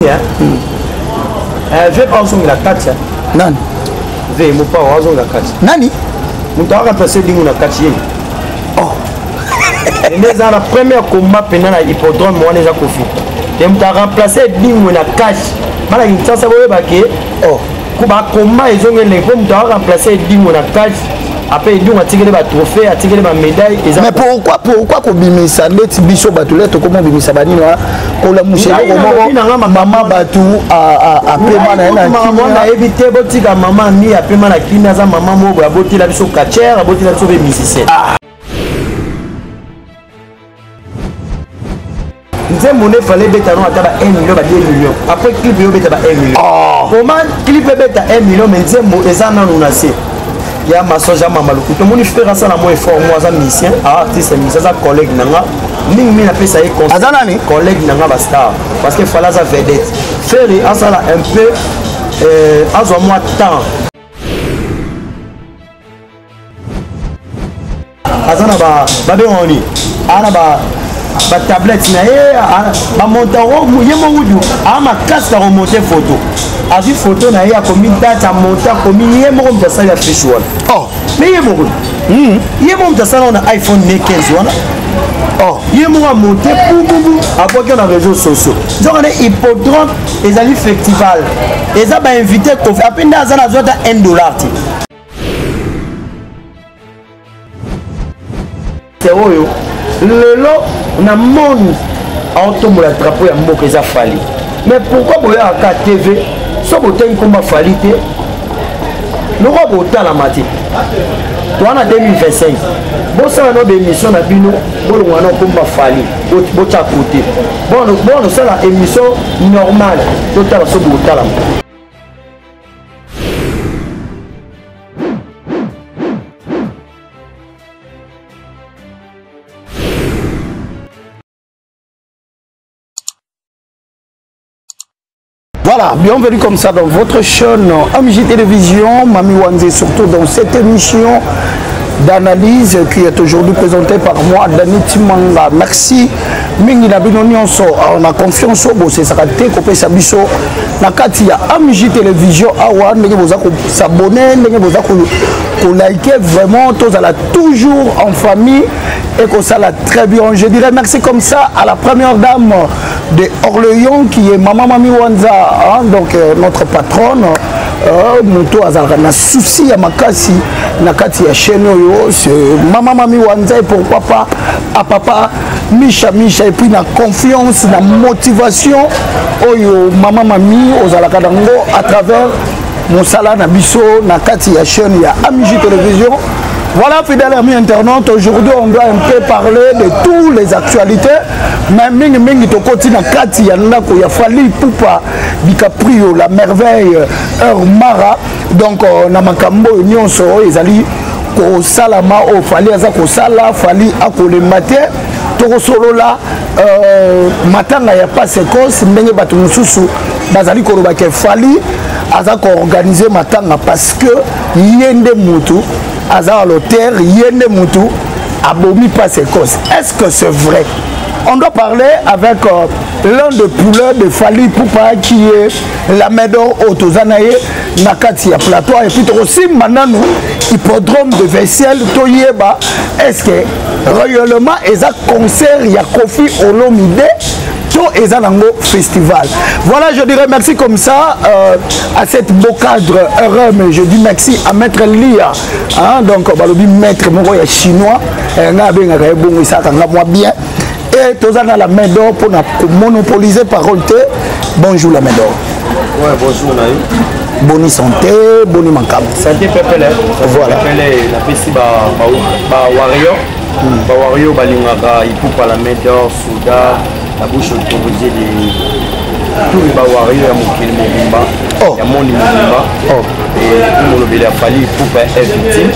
Hein? Ve pa ozongela kati. Nani? Ve mopao azongela kati. Nani? Moto aka place dingo na kati ye. Oh. Nde eza na premier combat mpenza na hippodrome wana eza Koffi. Te moto aremplace dingo na kati. Bana Kinshasa boyeba ke oh. Ko ba combat ezongeli mpo moto aremplace dingo na kati. Après edungu atikeli ba trophée, atikeli ba médaille eza. Mais pourquoi kobimisa ndeti biso bato lelo tokoma obimisa banini wana kolamusa eloko moko mama bato apema na ye na kimia. Nayebi te, botika mama mi apema na kimia, aza mama moko boye abotela biso catcheur, abotela biso mpe musicien. Nzembo nde fallait ebeta no ata ba 1 million, ba 2 million, après clip yo obeta ba 1 million. Comment clip ebeta 1 million mais nzembo eza nanu na se ya masoge ya mama lokuta? Omoni frère asala mwa effort, mo aza musicien, artiste musicien, aza collègue na nga mingi mingi, napesa ye conseil. Aza nani? Collègue na nga bastar, parce que fallait aza vedette. Frère asala un peu, azwa mwa temps, aza na babengaka nini, aa na batablette na ye, bamonta ye moko du aa makasi na komonte photo. Azwi photo na ye, akomi date, amonte, akomi ye moko moto asali affiche wana. Mais ye moko, ye moko moto asala wana iPhone ne 15 wana. Ye moko amonte bububu, abwaki na réseaux sociaux. Nzoka nde hippodrome ezali festival, eza bainvité Koffi ape nde aza nazwa ata 1 dollar te. Oyo lelo na monde aotombola drapeau ya mboka eza Fally. Mais pourquoi boyaka TV so botangi komba Fally te? Lokwa botalama te. Toa na 2025, bosala no baémission na bino, bolongwa na komba Fally, botya kote, bona osala émission normale, totala so botalama. Voilà, bienvenue comme ça dans votre chaîne AMJ Télévision, Mami Wanze, surtout dans cette émission d'analyse qui est aujourd'hui présentée par moi, Dani Timanga. Merci mingi na bino nyonso na confiance oyo bosesaka te kopesa biso na kati ya AMJ Télévision awa, ndenge boza kosabone, ndenge boza kolike, vraiment tozala toujours en famille et kosala très bien. Je dirais merci comme ça à la première dame de Orléans qui est Maman Mami Wanza, hein, donc notre patronne, moto azalaka na souci ya makasi na kati ya chaîne oyo, c'est Maman Mami Wanza, et pourquoi pas à papa Misha Misha. Et puis na confiance, na motivation oyo Maman Mami ozalaka nango à travers mosala na biso na kati ya chaîne ya AMJ Télévision. Voilà, fidèles amis internautes, aujourd'hui on doit un peu parler de toutes les actualités, mais mingi mingi tokoti na kati ya ndako ya Fally Ipupa DiCaprio, la merveille heure mara. Donc na makambo oyo nyonso oyo ezali kosalama, oyo Fally aza kosala, Fally akolemba te. Tokosolola matanga ya Pasekos, ndenge bato mosusu bazali koloba ke Fally aza koorganize matanga parce que ye nde mutu aza à l'auteur, ye nde mutu abomi Pasekos. Est-ce que c'est vrai? On doit parler avec l'un des poulains de Fally Ipupa qui est la main d'or oyo toza na ye na kati ya plateau. Et puis tokosimba nanu hippodrome de Vincennes, toyeba est-ce que réellement eza concert ya Koffi Olomide to eza nango festival. Voilà, je dirais merci comme ça à cette beau cadre RM. Je dis merci à Maître Lia, hein, donc balobi maître moko ya chinois, nga abengaka ye bongo, esaka nga moi bien. Et toza na la main d'or pour na monopoliser parole te. Bonjour la main d'or. Ouais, bonjour na yo. Boni santé, boni makambo. Santé pepele. Voilà. Pepele na pesi ba warrior. Ba warrior balingaka Ipupa la main d'or, Souda, la bouche autorisée de tous les ba warrior ya mokili mobimba. Oh. Ya monde mobimba. Oh. Et molobeli ya Fally Ipupa est victime.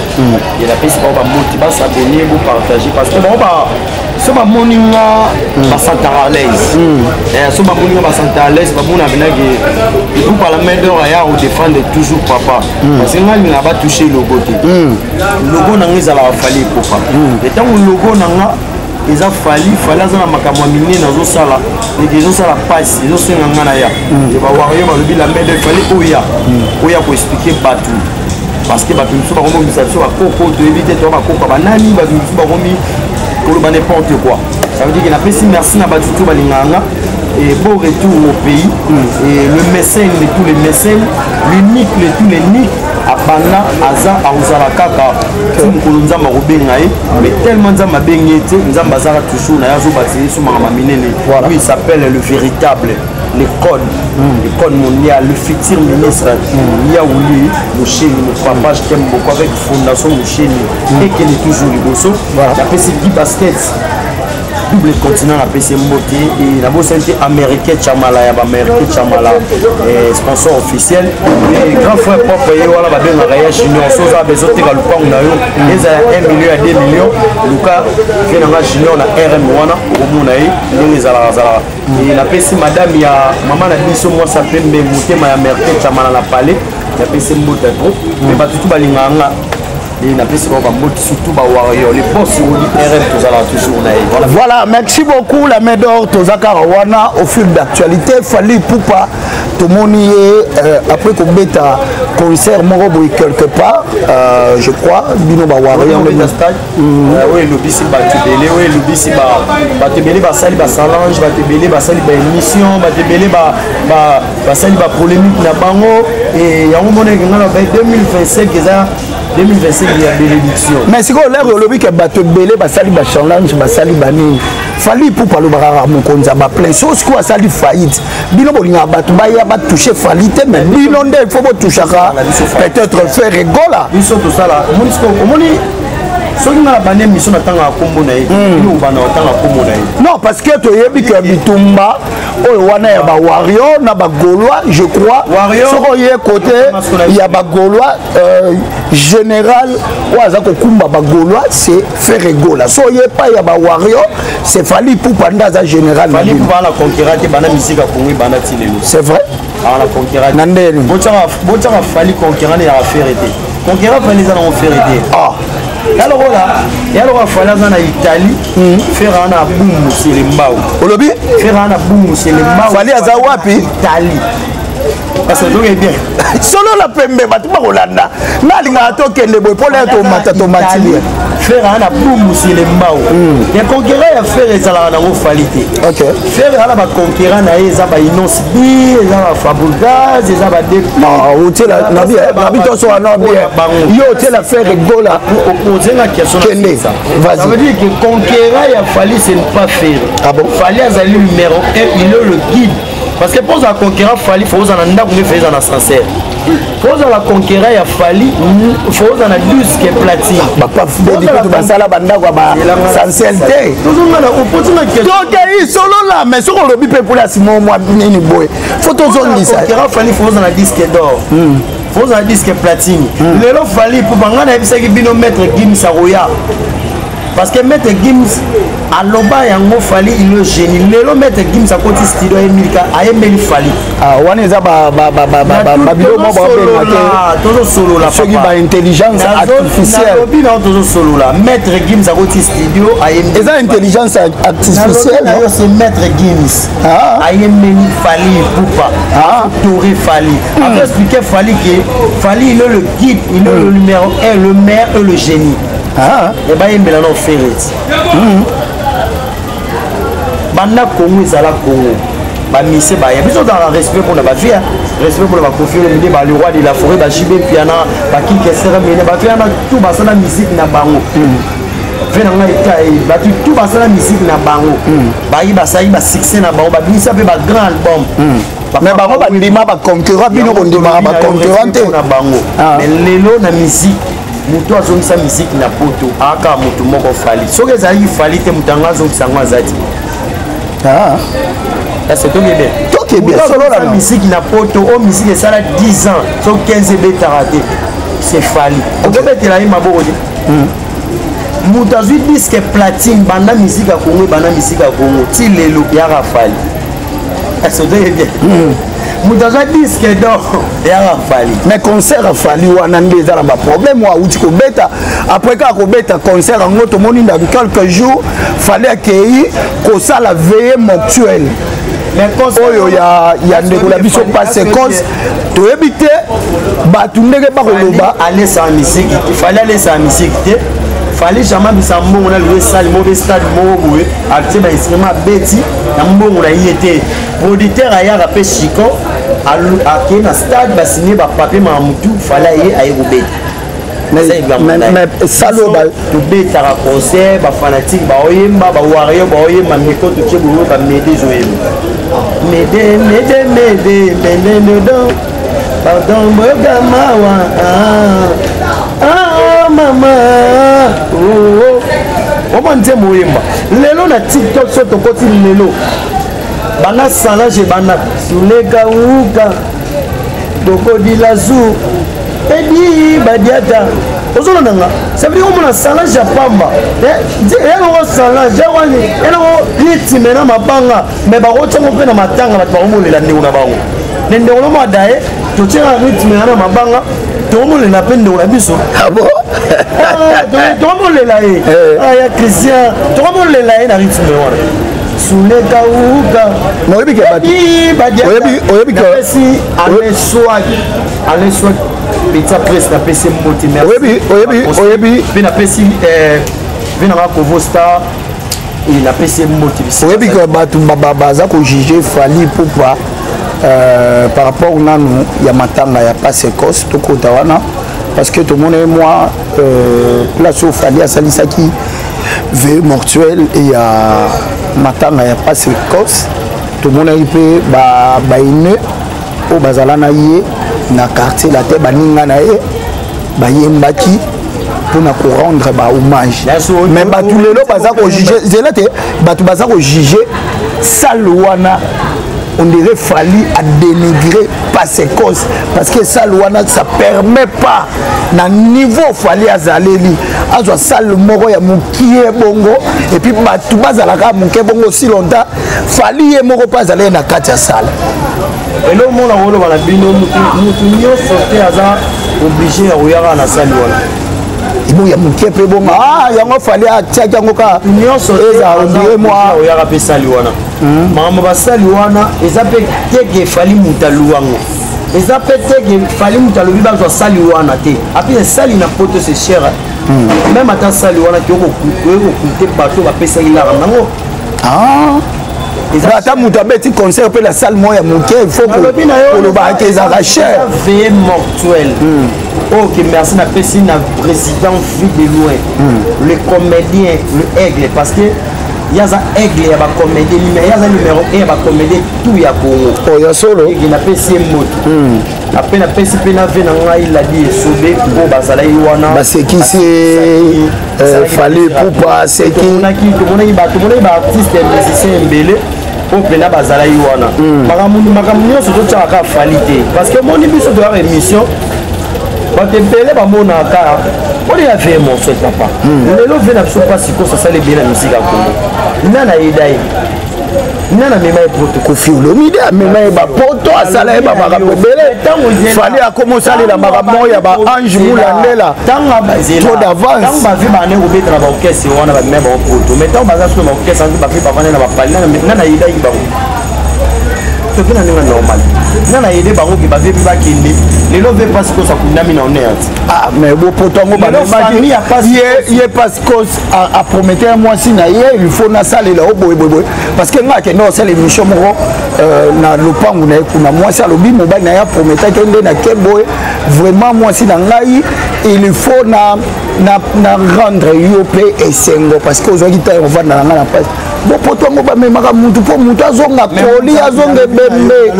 Et na pesi ba moti ba s'abonner, bo partager parce que ba so bamoni nga basantaka à l'aise. So bamoni nga basantaka à l'aise, bamona benaki Ipupa la main d'or aya kodefendre toujours papa, parce que nga alingaka batouche logo te. Logo na nga ezalaka Fally Ipupa. Ntango logo na nga Eza Fally. Fally aza na makambo ya minene azosala, eke ezosala mpasi, ezosenga nga na ya bawario. Balobi la main d'œuvre, Fally oya oya koexpliquer bato, parce que bato mosusu bakomomisa biso bakoko, toyebi te to bakoko banani. Bato mosusu bakomi koloba n'importe quoi. Ça veut dire que napesi merci na bato to balingaka nga et bon retour au pays. Et le mécène de tous les mécènes, l'unique de tous les niques, abanda, aza, akozala kaka ti mokolo Nzambe akobenga ye. Mais tellement Nzambe abengi ye te, Nzambe azaka toujours na ye, azobakisa ye so makambo minene. Lui, il s'appelle le véritable, le code, le code mondial, le futur ministre Yaouli Mosheni. Mon papa, je t'aime beaucoup, avec fondation Mosheni ekende toujours liboso. Napesi Guy Basket, double continent, napesi mbote. E nabosani te Américain Chamala ya baaméricain Chamala, sponsor officiel et grand frère propre. Ye wana babengaka ya Junior. So oza bezoteka lupangu na yo, ezala ya 1 million, ya 2 million, luka ve nanga Junior na RM wana, okomona ye ndenge ezalaka zalaka. E napesi madame ya mama na biso, mwasi ya pembe, motema ya Américain Chamala na palais, napesi mbote trop. Me bato tu balingaka nga, et napesi bango bambote, surtout bawarrior, les boss Rodi RM, tozalaka toujours na ye. Voilà. Voilà, merci beaucoup la main d'or. Toza kaka wana au fil d'actualité. Fally Ipupa, tomoni ye après kobeta concert moko boye quelque part, je crois bino bawarrior. Obeta stade oyo elobisi bato ebele, oyo elobisi bato ebele, basali basalange, bato ebele basali baémission, bato ebele basali bapolémique na bango. E yango moneke ngai na 2025, eza 2025 ya bénédiction. Mais sikoyo lere olobi ke bato ebele basali bachallenge, basali banini, Fally Ipupa alobaka kaka mokonzi ya baplein. So sikoyo asali faillite, bino bolingaka bato baya batouche Fally te, mais bino nde il faut botouchaka peut-être Ferre Gola. Biso tosala, omoni sikoyo, omoni soki nga na bandi émission, natangaka nkombo na ye, bino obanda kotanga nkombo na ye. Non, parce que toyebi ke bitumba oyo wana ya bawario na bagaulois, je crois soki oye côté ya bagaulois, général oyo aza kokumba bagaulois, c'est Ferre Gola. So oye epai ya bawario, c'est Fally Ipupa nde aza général. Fally Ipupa na concurrent te. Banda misika Kongo ebanda ti lelo. C'est vrai. Awa na concurrent. Na ndeni? Botiaka Fally concurrent ne yaka Ferre te. Concurrent Fally eza nango Ferre te. Ah. Ya lokola Fally aza na Italie, Ferre aza na Bumbu Selembao. Olobi? Ferre aza na Bumbu Selembao. Fally aza wapi? Italie. Parce que toke bien. Solo na pembe, bato bakolanda nga, alingaka tokende boye mpo laya tomata, tomati bien. Ferre aza na Bumbu Selembao. Ya concurrent ya Ferre ezalaka nango Fally te. Ferre aza na baconcurrent na ye, eza baInnoss'B, eza baFabregas, eza bade. Nabi toso wana bien, yo otiela Ferre Gola. Ozenga question. Kende. Ça veut dire que concurrent ya Fally, ce n'est pas Ferre. Ah bon? Fally azali numéro 1, il est le guide, parce que mpo ozala concurrent Fally, faut ozala na ndako nde Ferre eza na ascenseur. Faut ozala concurrent ya Fally, faut ozala na disque platine. Bapafudedikutu basala bandako ya baascenseur te. Tozongana opotinga. Tokei solola, mais soki olobi mpe place mo mwa nini boye, faut tozongisa. Concurrent Fally, faut ozala na disque d'or, faut ozala disque platine. Lelo Fally, mpo banga nayebisaki bino, Maître Gims akoya, parce que Maître Gims aloba yango, Fally il est génie. Lelo Maître Gims akoti studio, ayembilika, ayembeli Fally. Wana eza babilo mo babenga te. Tozosolola. Soki baintelligence artificielle. Nalobi nao, tozosolola. Maître Gims akoti studio, ayembi. Eza intelligence artificielle. Nayo, c'est Maître Gims, ayembeli Fally Ipupa, Touré Fally, après expliquer Fally que Fally, il est le guide, il est le numéro 1, le maire et le génie. E bayembela nao Ferre. Banda Kongo ezala Kongo, bamise baya, biso ozalaka respect mpona bavie, respect mpona baKoffi Olomide, ba le roi de la forêt, baJB Mpiana, bakikesere mene, bavie wana tout basala musique na bango. Ve na ngai eta, bato tout basala musique na bango, bayi basalaki basuccès na bango, babimisa mpe bagrand album. Mais bango bandima baconcurrent, bino bondimaka baconcurrent te. Na bango. Mais lelo na musique, moto azongisa musique na poto aka moto moko, Fally. Soki ezalaki Fally te, moto yango azongisa yango aza te. Parce toke bien. Toke bien. Solola musique na poto, oyo musique esala 10 ans, so 15, ebetaka te, c'est Fally. Okobetela ye maboko te. Moto azwi disque platine banda musique ya Kongo, ebanda musique ya Kongo ti lelo, yaka Fally. Est-ce que bien? Moto azwa disque d'or eyaka Fally. Mais concert ya Fally wana nde eza na baproblème. Oyo awuti kobeta, après kaka kobeta concert yango, tomoni dans quelques jours Fally akei kosala veillée mortuaire oyo ya ndeko na biso Pasekos. Toyebi te bato ndenge bakoloba. Alesaka misiki te, Fally alesaka misiki te. Fally jamais bisa mbongo na louer salle moko, stade moko boye, atie bainstrument, abeti na mbongo na ye te. Producteur ayaka mpe Chiko, akei na stade, basigne bapapier, maka mutu. Fally aye kobeta. Tobetaka concert, bafanatike baoyemba, bawarrior baoyemba, miko totie boye, bamede ezoyemba mede mede mede mede medo pardon, boyoka mawa. Ah, mama, omwa nzembo oyemba lelo na TikTok. So tokoti lelo, banda Salange, banda suleka uka tokodila zu edi badiata, ozolanda nga? Ça veut dire omona Salange ya pamba, eloko Salange wani, eloko rythme na mabanga, mais bakotiango mpe na matanga, bato bakomolela ndeko na bango. Me ndeko nomo adaye, totiaka rythme na mabanga, tokomolela mpe ndeko na biso, tokomolela ye ya Christian, tokomolela ye na rythme wana suleka uka. Oyebi ke bato oyebi ke Alain Swag, Alain Swag petit presse, napesi mbote. Oyebi, oyebi, oyebi. Mpe napesi ve nanga Kovo Star, napesi mbote. Oyebi ke bato baza kojuge Fally Ipupa par rapport nanu ya matanga ya Pasekos. Tokota wana parce que tomoni mwa place oyo Fally asalisaki veillée mortuaire ya matanga ya Pasekos. Tomonaki mpe baine oyo bazala na ye na Quartier Latin, baninga na ye bayembaki mpona korendre bahommage. Mais bato lelo baza kojuge, zela te, bato baza kojuge salle wana, on dirait Fally a dénigré Pasekos, parce que salle wana, ça permet pas na niveau Fally azaleli azwa salle moko ya mokie bongo, et puis bato bazalaka moke bongo si longtemps Fally ye moko mpe azaleli na kati ya salle. Elo mona koloba na bino, mutu nyonso te aza obligé ya koyaka na salle wana. Ebo ya moke mpe bongo, ah, yango Fally atiaki yango kaka. Nyonso eza on dirait moi oyaka mpe salle wana. Makambo basali wana eza mpe teke Fally moto aluwango, eza mpe teke Fally moto alobi bazwa salle wana te. Api esali na poto, c'est cher. Même ata salle wana koki kokute bato bapesaki lara nango. Ata moto abeti concert mpe na salle moko ya moke, il faut kolobaka ezalaka cher. Veillée mortuaire, ok, merci. Napesi na président Vie de Loin, le comédien, le aigle, parce que ye aza aigle ya bacomédien, ye aza numéro 1 ya bacomédien tout ya Congo. Oh, ya solo. Aigle, napesi ye moto. Ape napesi mpe na ve na ngai Ladi Esobe oyo bazalaki wana. Basekisi Fally Ipupa seki. Tomonaki baartiste ya musicien ebele oyo mpena bazalaki wana. Makambo nyonso totiaka kaka Fally te, parce que omoni biso toyaka émission, bato ebele bamonaka oyo ya veillée mortuaire. Papa, lelo ve na biso mpasi kosa asala ebele na misika ya Kongo. Nana ayeda ye, nana amema ye poto? Koffi Olomide amema ye bapoto, asala ye bamakambo ebele. Fally akoma osalela makambo ya baange mulandela. Trop d'avance. Ntango bavi bane kobeta na baorchestre wana, bamema bango poto. Mais ntango baza so na baorchestre, bavi bavande na bapali, nana ayedaki bango? Toke na ndenge normal, nana ayede bango ke bave mpe bakende. Lelo ve mpasi kosa kundami na honneur. Ah, mais bopoto yango bamemaki ye. Pascos apromete mwasi na ye, il faut nasalela o boye boye boye, parce que nga akende kosala émission moko na lopangu na ye kuna. Mwasi alobi mobali na ye aprometaki nde nake boye, vraiment mwasi na ngai, il faut na rendre yo mpe esengo, parce que ozwaki ntango ovanda na ngai na mpasi. Bopoto yango bamemaka mutu mpo mutu azonga koli, azonga ebembe.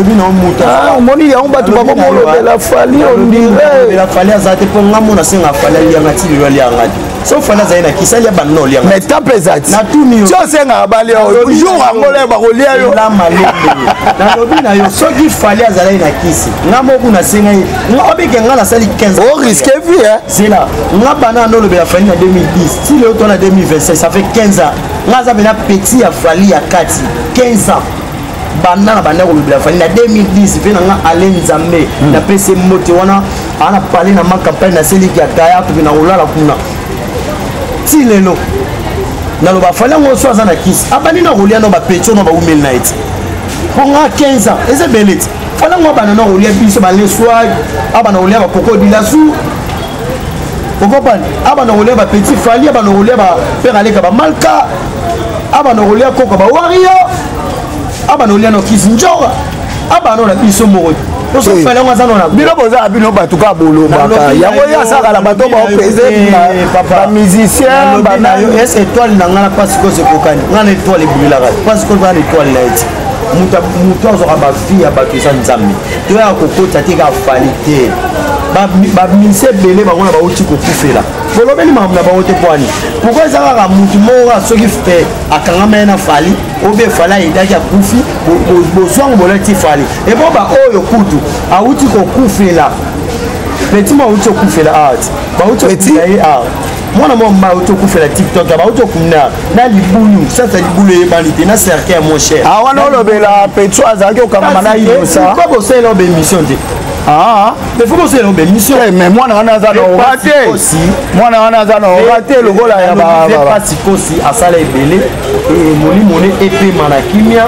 Omoni yango, bato bakomolobela Fally, on dirait Fally aza te, mpo nga mona asenga Fally alianga ti lelo, alianga te. So Fally azali na kisi, alia banda olianga. Mais temps mpe eza ti. Natuni yo. Ti osengaka balia oyo, jour yango le bakolia yo. Na malembe, nalobi na yo, soki Fally azalaki na kisi, nga moko nasengai obike, nga nasali 15. Orisque vie, hein. Zela, nga bana nolobela Fally na 2010 ti lelo to na 2025, ça fait 15 ans. Nga aza mpena petit ya Fally ya kati, 15 ans. Banda na banda kolobela Fally na 2010, mpe na nga ale Nzambe napesi mbote wana ana pale na ma campagne naseliki ya kaya, toke na kolala kuna ti lelo. Naloba Fally yango so aza na kisi, abandi na kolia no bapetio no baumeli na ye ti mpo nga 15 ans eza ebele ti. Fally yango abanda na kolia biso baleswag, abanda kolia bakoko dilasu, okopani, abanda kolia bapetit Fally, abanda kolia bapere aleka bamalka, abanda kolia koko bawario, abanda kolia no kisi njoka, abanda na biso moko te. Osofali yango aza nona. Bino boza bino bato kaka bolobaka yango, ye asaka na bato baopese bamusicien. Banayo ese étoile na ngai na mpasi kosi ekokani ngai na étoile ebulelaka mpasi kosi na étoile na ye ti moto azwaka bavie ya bato eza Nzambe. Toyaka kokota te kaka Fally te, bamise ebele bango na bauti kokufela, bolobeli makambo na bango te. Pwani pourquoi eza kaka motu moko kaka soki akangama ye na Fally obe Fally ayedaki akufi, bozwango bolati Fally ebo baoyo kutu awuti kokufela? Petit mo awuti kokufela awa ti bauti kokufela ye awa, mwana mwa mba auti okufela TikTok, bauti okunda na libulu, sasa libulu eyebani te na cercueil ya mon cher. Awana olobela petit azalaki okangama na Inosa. Pourquoi bosalela obe émission te? Mais faut bosalela obe émission. Mais mwana wana aza na ora te, mwana wana aza na ora te lokola ya pasi kosi asala ebele, molimo ne epema na kimia.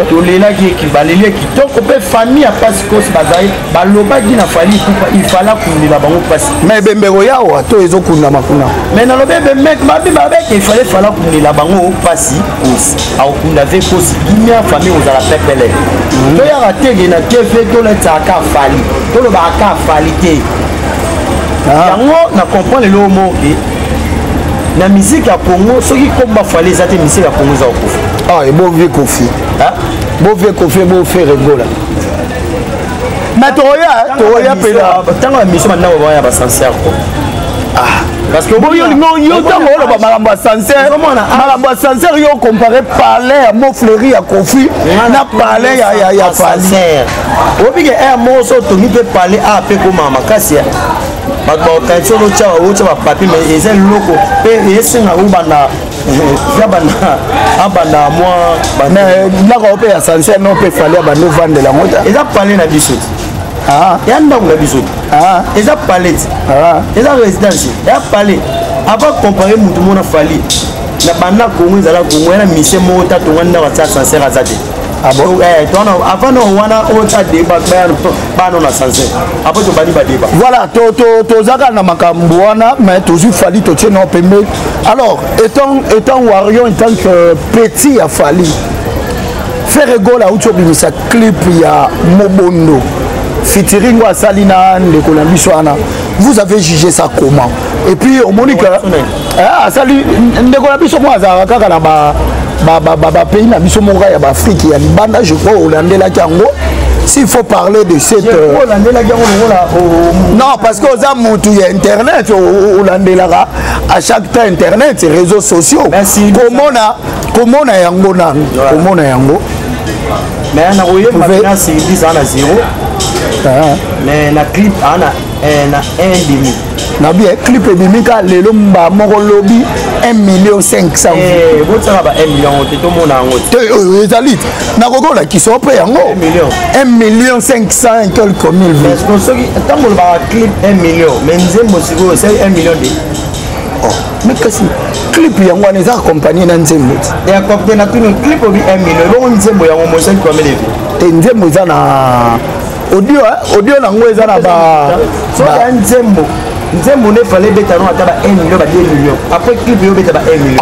Tolelaki, baleli ya kitoko mpe famille ya pasi kosi bazali balobaki na Fally Ipupa ifala kundela bango mpasi. Mais ebembe koyawa to ezokundama kuna? Mais nalobi ebembe babi babeke ifale fala kundela bango mpasi kosi, akokunda ve kosi kimia, famille kozala pepele. Toyaka tege na TV, toletisaka Fally, tolobaka Fally te. Yango na comprendre eloko moko ke na musique ya Congo, soki komba Fally eza te, musique ya Congo eza kokufa. Ah, ebo vie Kofi, bo vie Kofi, bo Ferre Gola, mais tokoya mpena. Ntango ya mission bandako baya basancer ko. Parce que boyo yo ntango oloba makambo ya ascenseur, makambo ya ascenseur, yo compare palais ya Mont-Fleury ya Kofi na palais ya Fally. Obike aire moko so otongi mpe palais a mpe komaka makasi ya bato baokanisi otya otya bapapier, mais eza eloko mpe esenga obanda abanda abanda mwa. Mais ndako mpe ya ascenseur no mpe Fally abanda ovandela yango te. Eza palais na biso te, ya ndako na biso te, eza palais te, eza résidence ya palais. Avant comparer mutu mona Fally na banda Kongo, ezala Kongo ya na mise moko ta tonga ndako atia ascenseur aza te. Ah bon? Avant no wana otya débat bano na ascenseur, après tobandi badébat. Voilà, toza kaka na makambo wana, mais tozwi Fally, totie nao pembeni. Alors, étant warrior, étant que petit ya Fally, Ferre Gola auti obimisa clip ya Mobondo, featuring oyo asali na ndeko na biso wana. Vous avez jugé ça comment? Et puis omoni que asali ndeko na biso moko azalaka kaka na bapays na biso moko ya baAfrique ya libanda, je crois olandelaki yango. S'il faut parler de cette Olandelaki yango lokola? Non, parce que oza mutu ya internet, olandelaka à chaque temps internet, réseaux sociaux, komona komona yango nanu, komona yango. Mais nakoyemba na sur 10 aa na 0, mais na clip aa na 1 demi. Na bien, clip ebimi ka lelo mba moko lobi 1 million 500. Botiaka ba 1 million te, tomona yango. Te, ezali nakoki olakisa mpe yango. 1 million 500 et quelques mille vues. Soki ntango olobaka clip 1 million, mais nzembo sikoyo esali 1 million de Oh, mais kasi clip yango wana eza accompagné na nzembo ti. Te, na tuni, clip obi 1 million, ebongo nzembo yango mo esali combien de vues? Te, nzembo eza na audio, audio nango eza na ba Soki ya nzembo, nzembo nde fallait ebeta no ata ba 1 million, ba 2 million, après clip eyo obeta ba 1 million.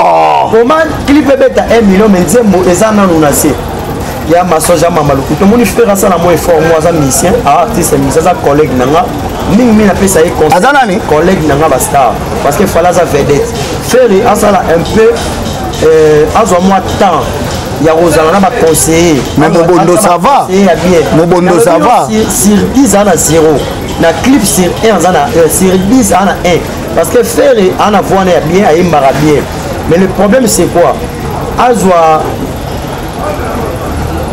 Comment clip ebeta 1 million mais nzembo eza nanu na se ya masoge ya mama lokuta? Omoni, Ferre asala mo effort mo, aza musicien, artiste musicien, aza collègue na nga mingi mingi, napesa ye. Aza nani? Collègue na nga bastar, parce que Fally aza vedette. Ferre asala un peu, azwa mwa temps ya kozala na baconseiller. Mais Mobondo, ça va. Mobondo, ça va. Sur 10 aza na 0 na clip, sur 1 aza na, sur 10 aza na 1, parce que Ferre aza na voix na ya bien, ayembaka bien, mais le problème c'est quoi? Azwa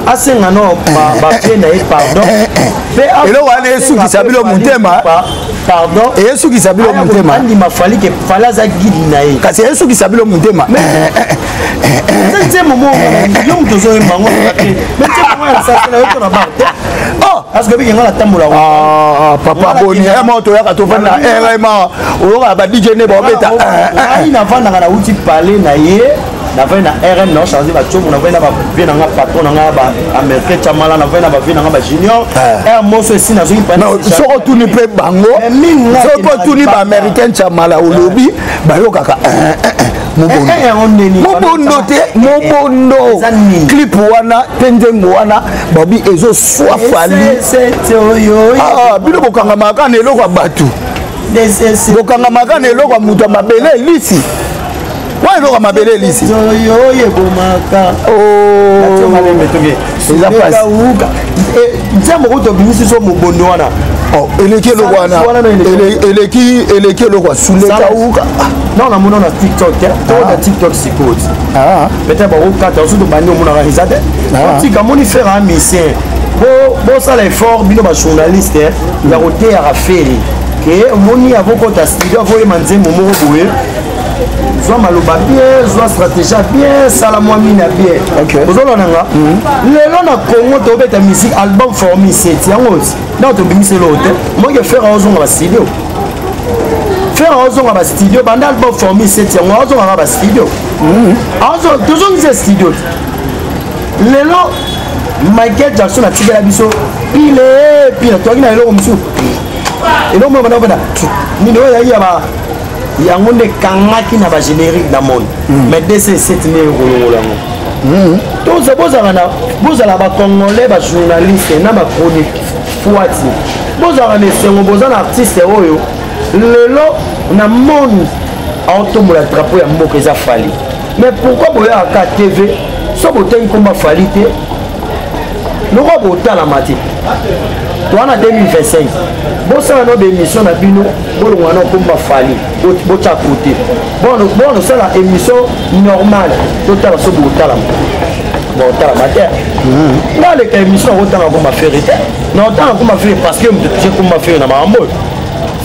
asenga no bapie na ye pardon. Eloko wana esukisa bino motema. Pardon, Eyesukisa bino motema. Andima Fally ke Fally aza guide na ye. Kasi eyesukisa bino motema. Eza nzembo moko yo moto ozoyemba yango, mais nzembo moko ya sasa na yo to na bar te. Oh. Parce que biki nga natambola. Ah, papa, boni ema toyaka tovanda rma, oyokaka ba DJ nde baobeta. Ngai navandaka, nauti pale na ye, navandi na RM, na ochange batiomo, navandi na bavie na nga, patron na nga baaméricain Chamala, navandi na bavie na nga bajunior r moso esi nazongi. Soki otuni mpe bango, soki otuni baaméricain Chamala, olobi bayokaka mobondo. Mobondo te, mobondo clip wana mpe nzembo wana babi ezoswa Fally. Bino bokangamaka na eloko ya bato, bokangamaka na eloko ya moto ya mabele elisi wana, eloko ya mabele elisi. Oyo ebomaka. Eza pasi. Nzembo kutu obimisi so mobondo wana. Eleki eloko wana, eleki, eleki eloko ya suleka uka. Non, namona na TikTok te, to na TikTok sikoyo ti peut-être bakokata osu tobandi, omonaka eza te. Otika moni Ferre a musicien, bosala effort bino bajournaliste ya koteyaka Ferre ke omoni avokota studio, avoyema nzembo moko boye, zwa maloba bien, zwa stratégie ya bien, sala mwa mina bien. Ozolona nga lelo na Congo tobeta musique, album Formule 7 yango ti ntango tobimisi eloko te. Moke Ferre aozonga bastudio, Ferre aozonga bastudio banda album Formule 7 yango, aozongaka bastudio, tozongisa studio te. Lelo Michael Jackson atikela biso pile pile, toyaki na eloko mosusu, eloko moko banda nini oyo ezalaki ya ba yango nde ekangaki na bagénérique na monde, mais DC7 nde ekolongola yango. Toza bozala na bozala bacongolais, bajournaliste na bachronique fuati, bozalaka na esengo, boza na artiste oyo lelo na monde aotombola drapeau ya mboka, eza Fally. Mais pourquoi boyaka TV so botengi komba Fally te? Lokola botalama te, toa na 2025, bosala no baémission na bino, bolongwa na komba Fally, botya kote, bona osala émission normale, totala so botalama. Botalama te. Nga aleka émission, akotanga komba Ferre te, na otanga komba Ferre parce que moto touche komba Ferre na makambo oyo.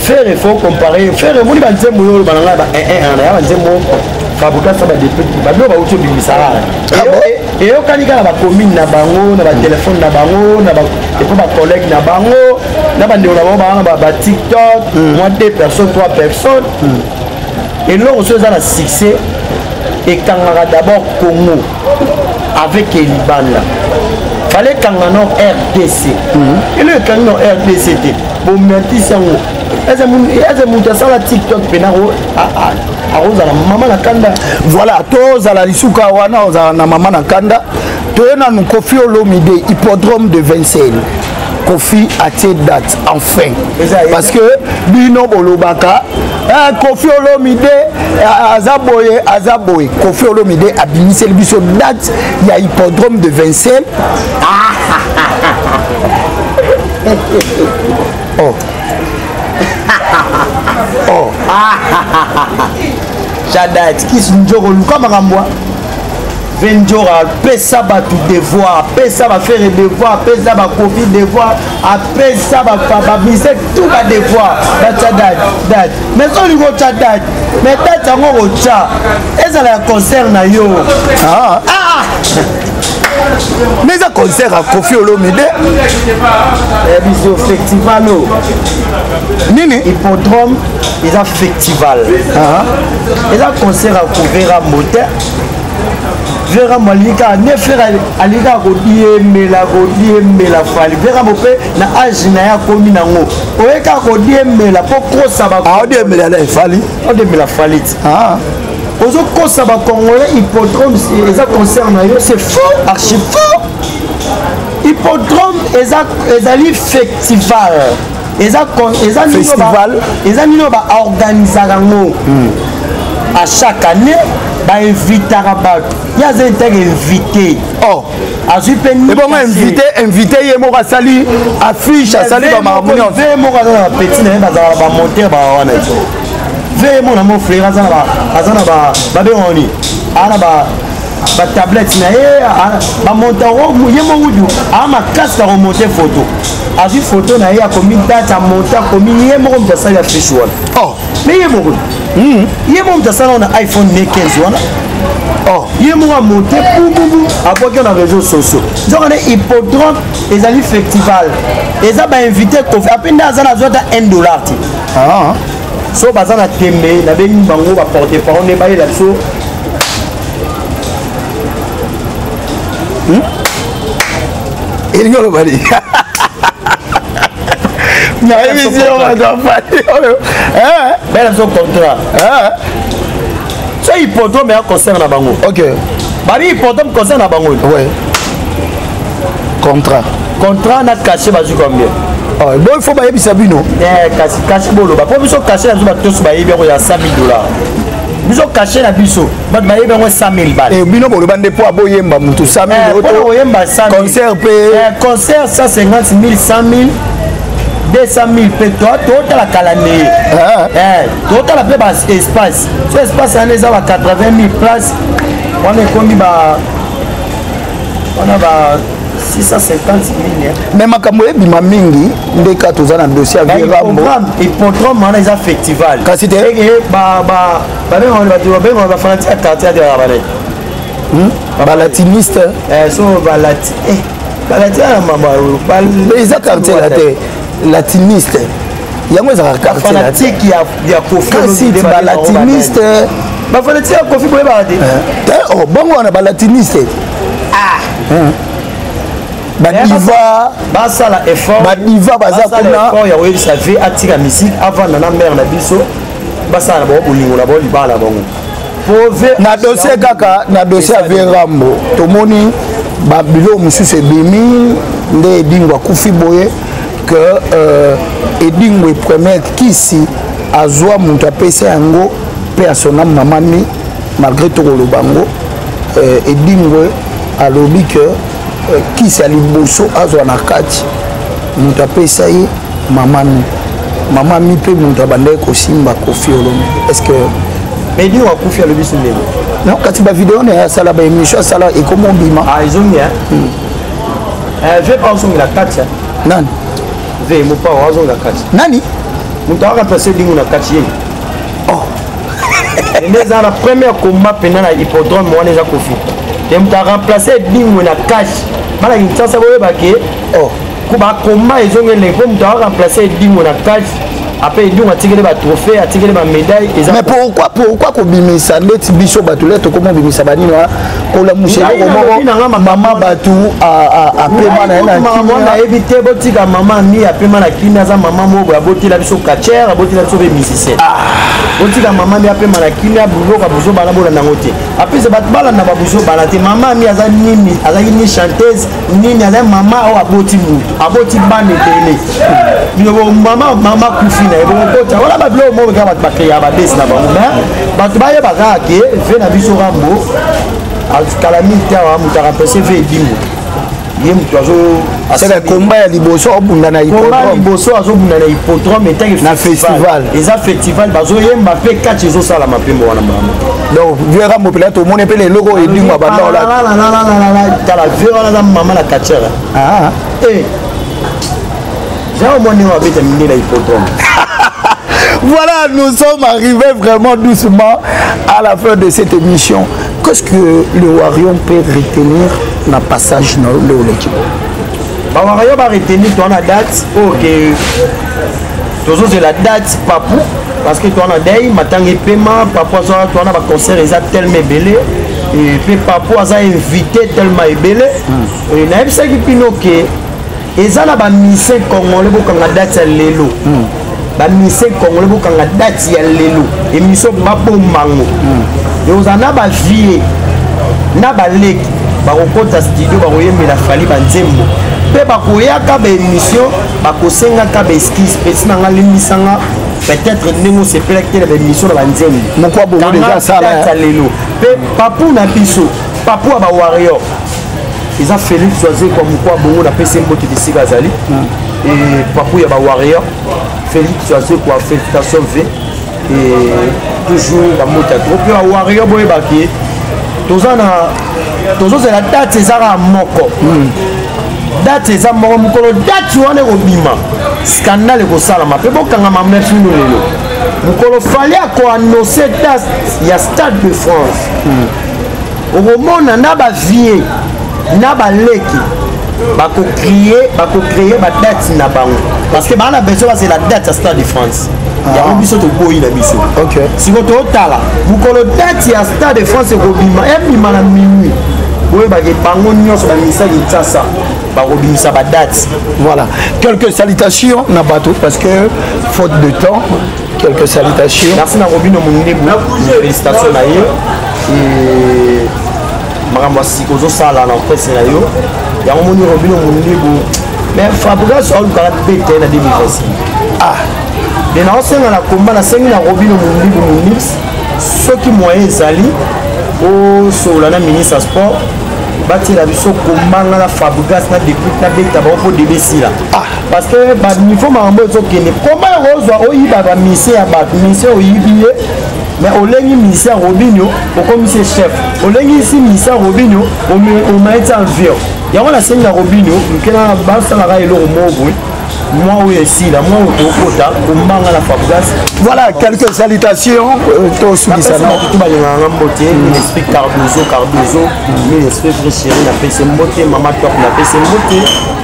Ferre, faut comparer Ferre, omoni banzembo oyo oloba na ngai ba 1 na ya banzembo fabricasa, badepeti babilo bauti obimisaka, eyokani kaka na bacommune na bango, na batelefone na bango, epo bacollègue na bango, na bandeko na bango baa na baTikTok, mwa deux personnes, trois personnes. Eloko so eza na succès, ekangaka d'abord Congo avec libanda. Fallait ekanga no RDC, eloko ekangi no RDC te, bomatisi yango. Eze moto asala TikTok mpena akozala mama na kanda. Voilà, tozala lisuka wana, ozala na mama na kanda. Toye nanu Koffi Olomide, hippodrome de Vincennes. Koffi atie date enfin, parce que bino bolobaka Koffi Olomide aza boye, aza boye. Koffi Olomide abimiseli biso date ya hippodrome de Vincennes. Oh oh. Jadat kisi njoko, luka makambo venjora, apesa bato devoir, apesa baFerre devoir, apesa baKoffi devoir, apesa bamise tout badevoir, batya date date. Mais so olingi otya date, mais date yango kotya ezala ya concert na yo. Ah. Ah. Mais eza concert ya Koffi Olomide. Biso festival oyo. Nini? Hippodrome eza festival, eza concert ya kovera mote. Verambo alingi kaka nde Ferre alingi kaka kodiembela, kodiembela Fally. Verambo mpe na age na ye akomi nango, oye kaka kodiembela mpo kosa. Aodiembela na eFally. Odiembela Fally ti ozokosa bacongolais. Hippodrome eza concert na yo, c'est faux, archi faux. Hippodrome ezali festival, eza festival. Eza nini oyo baorganisaka yango à chaque année, bainvitaka bato, ye aza intègre invité. Oh. Azwi mpe. Ebongo invité, invité ye moko asali affiche, asali bamakambo nyonso. Ve moko aza na bapetit na ye, bazalaka bamontere baa wana. Ve mona mo frère aza na babengani, aza na Batablette na ye bamonta ye moko du aa makasi na komonte photo, azwi photo na ye, akomi date, amonte, akomi ye moko moto asali affiche wana. Oh. Mais ye moko, ye moko moto asala na iPhone ne 15 wana. Oh. Ye moko amonte bububu, abwaki na réseau sociaux. Nzoka nde hippodrome ezali festival, eza bainvité Kofi ape nde aza nazwa ata 1 dollar te. Ah. So baza na tembe, nabengi bango baporte parole nde bayela biso. Elingi oloba nini? Nayebisi yo bato afali oyo. Bayela biso contrat. So hippodrome ya concert na bango. Ok. Babi hippodrome concert na bango. Ouais, contrat. Contrat na cachet bazwi combien? Oh, bon, il faut bayebisa bino. Kasi cachet boloba mpo biso cachet na biso bato nyonso bayebi yango ya 100 000 dollars. Biso cachet na biso, bato bayebi yango 100 000 balles. Eh, bino boloba nde mpo aboyemba motu 100 000. Mpona koyemba 100 000. Concert mpe. Concert 150 000, 100 000, 200 000 mpe totala calendrier. Totala mpe baespace. So espace wana eza ba 80 000 place, wana ekomi ba wana ba 650 000. Mais makambo ebima mingi nde ka toza na dossier ya vieux Rambo. Hippodrome wana eza festival. Kasi te. Babengaka bafanatiques ya quartier ya banani? Balatiniste. So balati balati ya mama. Eza quartier la te, latiniste yango ezalaka quartier la te. Fanatique ya Kofi. Kasi balatiniste. Bafanatiques ya Kofi boyebaka te? Te, oh, bongo wana balatiniste, badiva. Basala effort. Badiva baza kuna. Effort ya koyebisa ve atika musique, avanda na mare na biso, basala na bango bolingo na bango, libala na bango. Na dossier kaka, na dossier ya vieux Rambo, tomoni babiloko mosusu ebimi nde Edingo akufi boye que Edingo première kisi azwa, moto apesa yango mpe asona mama mi. Malgré tokoloba yango, Edingo alobi ke kisi ya liboso azwa na kati, moto apesa ye mama mi. Mama mi mpe moto abandaki kosimba Kofi Olomide. Est ce que Mais Edingo akufi, alobi so ndenge? Non, kasi bavideo na ye asala, baémission asala, ekoma obima. Ah, ezongi ve pa ozongela kati. Nani? Ve mopao azonga kati. Nani? Moto aka place Edingo na kati ye. Oh. Nde eza na première combat mpena na hippodrome wana, eza Kofi te moto aremplace Edingo na cash. Bana Kinshasa boyebake. Oh. Ko bakomba ezongele mpo moto aremplace Edingo na cash. Après Edingo atikeli batrophée, atikeli bamédaille, eza. Mais pourquoi kobimisa ndeti biso bato le tokoma obimisa banini wana, kolamusa eloko moko, mama bato apema na ye na kimia? Nayebi te, botika mama mi apema na kimia. Aza mama moko boye, abotela biso catcheur, abotela biso mpe musicien. Botika mama mi apema na kimia. Buzoka buzobana, bolanda yango te. Apese bato balanda babuzobana te. Mama mi aza nini? Azalaki ni chanteuse nini? Aza mama oyo aboti mutu, aboti bana ebele. Biloko mama kufi na ye, bokokota wana babiloko moko kaka bato bakreya babesi na bango. Mais bato bayeba kaka ke ve na biso Rambo kala mingi te awa, moto aremplace ve Edingo, ye moto azo C'est combat ya liboso abunda na combat liboso azobunda na hippodrome etake. Na festival. Eza festival, bazoyemba mpe kati ezosalama mpe mbo wana mama. Donc vieux Rambo mpela tomoni mpe leloko oyo Edingo abanda ola. Tala, vieux wana aza mama na catcheur. Jean omoni oyo abeta mindele na hippodrome. Voilà, nous sommes arrivés vraiment doucement à la fin de cette émission. Qu'est-ce que le Warrior peut retenir dans le passage dans le l'équipe? Bawarrior baretenir to na date oyo ke tozozela date papu, parce que toa na dei matanga epema papu aza toa na baconcert eza tellement ebele mpe papu aza invité tellement ebele. Nayebisaki bino ke eza na bamusicien congolais, bokanga date ya lelo. Bamusicien congolais, bokanga date ya lelo, émission babombango. Ekozala na bavieux na baleki, bakokɔta studio, bakoyembela Fally banzembo mpe bakoyaka baémission, bakosengaka baexcuse: pesi na nga, limbisanga, peut-être ndenge osepelaki te na baémission na banzembo. Moko abongo déjà asala. Ya lelo mpe papu na biso, papu ya bawarrior, eza Félix Wazekwa Mokwa Bongo. Napesi mbote bisika azali. Papu ya bawarrior, Félix Wazekwa, félicitation v et toujours bambote ya trop. Mpe bawarrior boyebaki Toza na tozozela date, eza kaka moko. Date eza moko. Mokolo date wana ekobima, scandale ekosalama mpe bokangama mefino. Lelo mokolo Fally akoannonce date ya Stade de France, okomona na bavieux na baleki bakocréer, bakocréer badate na bango, parce que baa na besoin bazela date ya Stade de France. Yango biso toboyi na biso. Siko totala mokolo date ya Stade de France ekobima, ebima na minuit, boyebake bango nyonso bamisa Kinshasa bakobimisa badate. Voilà, quelques salutations na bato, parce que faute de temps, quelques salutations. Merci na Robino Mondebu, félicitation na ye. Makambo ya sika ozosala na orchestre na yo, yango moni Robino Mondebu. Mais Fabrigas alukaka bete na 2025. Ah, de naosenga na komba, nasengi na Robino Mondibu Monibs, soki moyen ezali, osolola na ministre ya sport, batiela biso kombanga na Fabrigas na Depute, nabeta bango mpo debe esila, parce que baniveau makambo ezokende, komba yango ozwa oyiba bamisie ya bato, misie oyibi ye, mais olengi misie ya Robinio, okomisi ye chef, olengisi misie ya Robinio, omaeti environ. Yango nasengi na Robinio, lukela basalaka eloko moko boye, mwa oyo esila, mwa oyo tokota kombanga na Fabrigas. Voilà, quelques salutations tosukisa. Bato balingaka nga, mbote. Mille esprit Cardozo, Cardozo mille esprit, vrai chéri, napesi mbote. Mama Top, napesi mbote.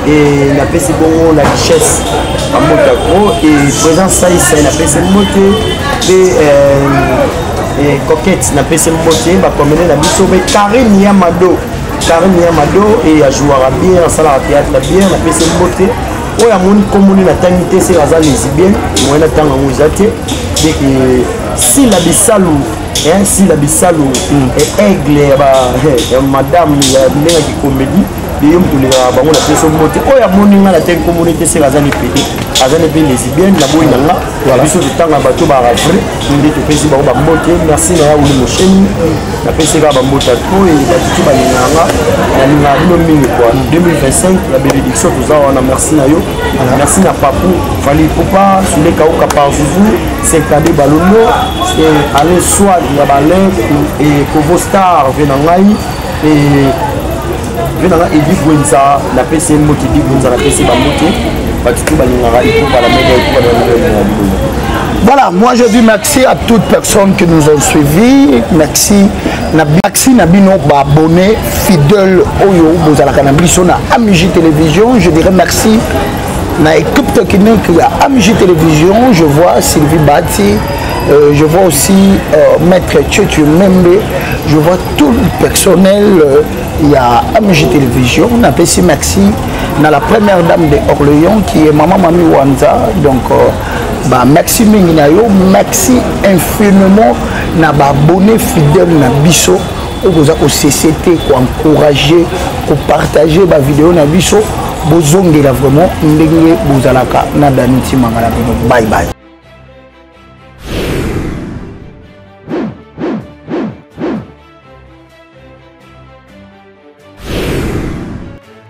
E napesi bongo la richesse bambote ya gros. E président Saisai, napesi mbote. Mpe Coquette, napesi mbote. Bakomene na biso mpe Karine Yamado, Karine Yamado e ajouaka bien, asalaka théâtre bien, napesi mbote. Oyo amoni komoni natangi te, se aza lesbienne, moyen natanga yango eza te. Deke Sila Bisalu, Sila Bisalu, aigle ya madame ya ndengaki comédie de yo, moto olingaka bango, na peso mbote. Oyo amoni nga natangi komoni te, seka aza ne pédé, aza ne mpe lesbienne, naboyi na nga. Biso totanga bato baka vrai nde topesi bango bambote. Merci na ya Wuli Mosheni, napesi kaka bambote ya trop. E batutu balingaka nga, nalingaka bino mingi kua. 2025 ya bénédiction, toza wana. Merci na yo, merci na Papu Fally Ipupa, Sule Kauka par Zuzu, 52 Balondo, Alain Swag ya Balin e Kovo Star, ve na ngai e ve na ngai Edi Gwenza, napesi ye mbote. Edi Gwenza, napesi bambote. Batutu balingaka Ipupa la mega, Ipupa la mega ya bino. Voilà, moi je dis merci à toutes personnes qui nous ont suivis. Merci. Merci na bino ba abonné fidèle oyo bozalaka na biso na AMJ Télévision. Je dirais merci na équipe technique ya AMJ Télévision. Je vois Sylvie Bati, je vois aussi Maître Tchetchu Membe, je vois tout le personnel ya AMJ Télévision. Napesi merci na la première dame de Orléans qui est Maman Mami Wanza. Donc bah, merci mingi na yo, merci infiniment na baabonné fidèle na biso oyo boza kocesser te koencourager, kopartager bavideo na biso. Bozongela vraiment ndenge bozalaka na Dani Timanga na bino. Bye bye.